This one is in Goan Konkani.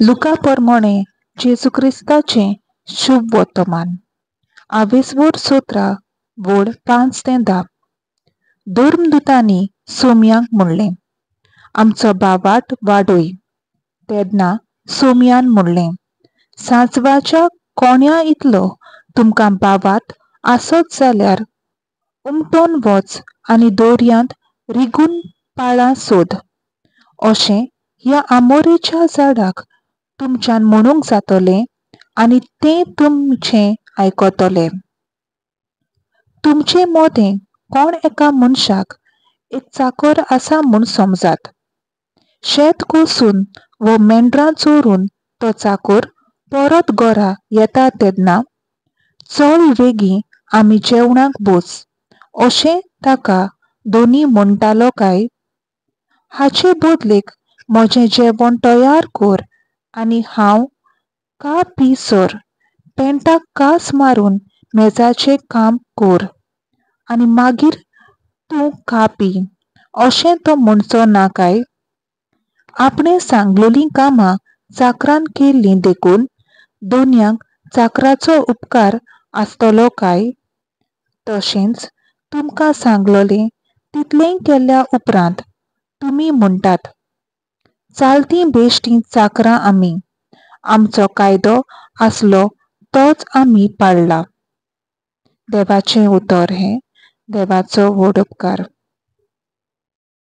लुका परमोणें जेजू क्रिस्ताचें शुभ वर्तमान आवेसवोर 17 वोड 5 ते 10. धर्मदुतांनी सोमयांक म्हणलें, आमचो बावाट वाडय. तेन्ना सोमयान म्हणलें, सांजवाच्या कोण्या इतलो तुमकां बावात आसत जाल्यार उमटोन वच आनी दर्यांत रिगून पाळां सोद. अशें ह्या आमोरेच्या झाडाक तुमच्यान म्हणूंक जातलें आनी तें तुमचें आयकतलें. तुमचे मोदें कोण एका मनशाक एक चाकर आसा म्हूण समजात. शेत कोसून वो मेंढरां चोरून तो चाकर परत घरा येता तेन्ना चल वेगीं आमी जेवणाक बस अशें ताका धनी म्हणटालो काय? हाचे बदलेक म्हजें जेवण तयार कर आनी हांव का पी सर पेंटाक कास मारून मेजाचें काम कर आनी मागीर तूं का पी अशें तो म्हणचो ना काय? आपणें सांगलेलीं कामां चाकरान केल्लीं देखून दोनयांक चाकराचो उपकार आसतलो काय? तशेंच तुमकां सांगलोलें तितलेंय केल्या उपरांत तुमी म्हणटात, चालतीं बेश्टीं चाकरां आमी, आमचो कायदो आसलो तोच आमी पाळ्ळा. देवाचें उतर हें, देवाचो व्हड उपकार.